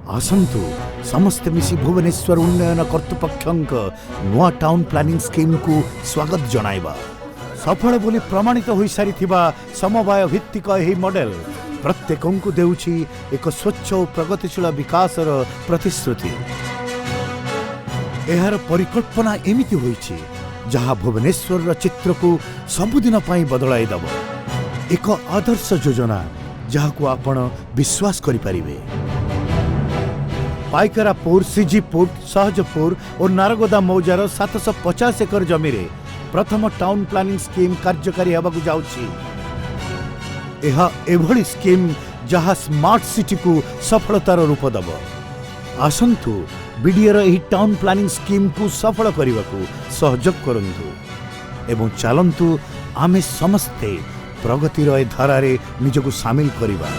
ଆସନ୍ତୁ, ସମସ୍ତେ ମିଶି ଭୁବନେଶ୍ୱର ଉନ୍ନୟନ କର୍ତ୍ତୃପକ୍ଷଙ୍କ ନୂଆ ଟାଉନ୍ ପ୍ଲାନିଂ ସ୍କିମ୍କୁ ସ୍ୱାଗତ ଜଣାଇବା। ସଫଳ ବୋଲି ପ୍ରମାଣିତ ହୋଇସାରିଥିବା ସମବାୟ ଭିତ୍ତିକ ଏହି ମଡେଲ ପ୍ରତ୍ୟେକଙ୍କୁ ଦେଉଛି ଏକ ସ୍ୱଚ୍ଛ ଓ ପ୍ରଗତିଶୀଳ ବିକାଶର ପ୍ରତିଶ୍ରୁତି। ଏହାର ପରିକଳ୍ପନା ଏମିତି ହୋଇଛି, ଯାହା ଭୁବନେଶ୍ୱରର ଚିତ୍ରକୁ ସବୁଦିନ ପାଇଁ ବଦଳାଇ ଦେବ। ଏକ ଆଦର୍ଶ ଯୋଜନା, ଯାହାକୁ ଆପଣ ବିଶ୍ୱାସ କରିପାରିବେ। ପାଇକରାପୁର, ସିଜିପୁଟ, ସହଜପୁର ଓ ନାରଗୋଦା ମୌଜାର 750 ଏକର ଜମିରେ ପ୍ରଥମ ଟାଉନ୍ ପ୍ଲାନିଂ ସ୍କିମ୍ କାର୍ଯ୍ୟକାରୀ ହେବାକୁ ଯାଉଛି। ଏହା ଏଭଳି ସ୍କିମ୍, ଯାହା ସ୍ମାର୍ଟ ସିଟିକୁ ସଫଳତାର ରୂପ ଦେବ। ଆସନ୍ତୁ, ବିଡିଏର ଏହି ଟାଉନ୍ ପ୍ଲାନିଂ ସ୍କିମ୍କୁ ସଫଳ କରିବାକୁ ସହଯୋଗ କରନ୍ତୁ ଏବଂ ଚାଲନ୍ତୁ, ଆମେ ସମସ୍ତେ ପ୍ରଗତିର ଏ ଧାରାରେ ନିଜକୁ ସାମିଲ କରିବା।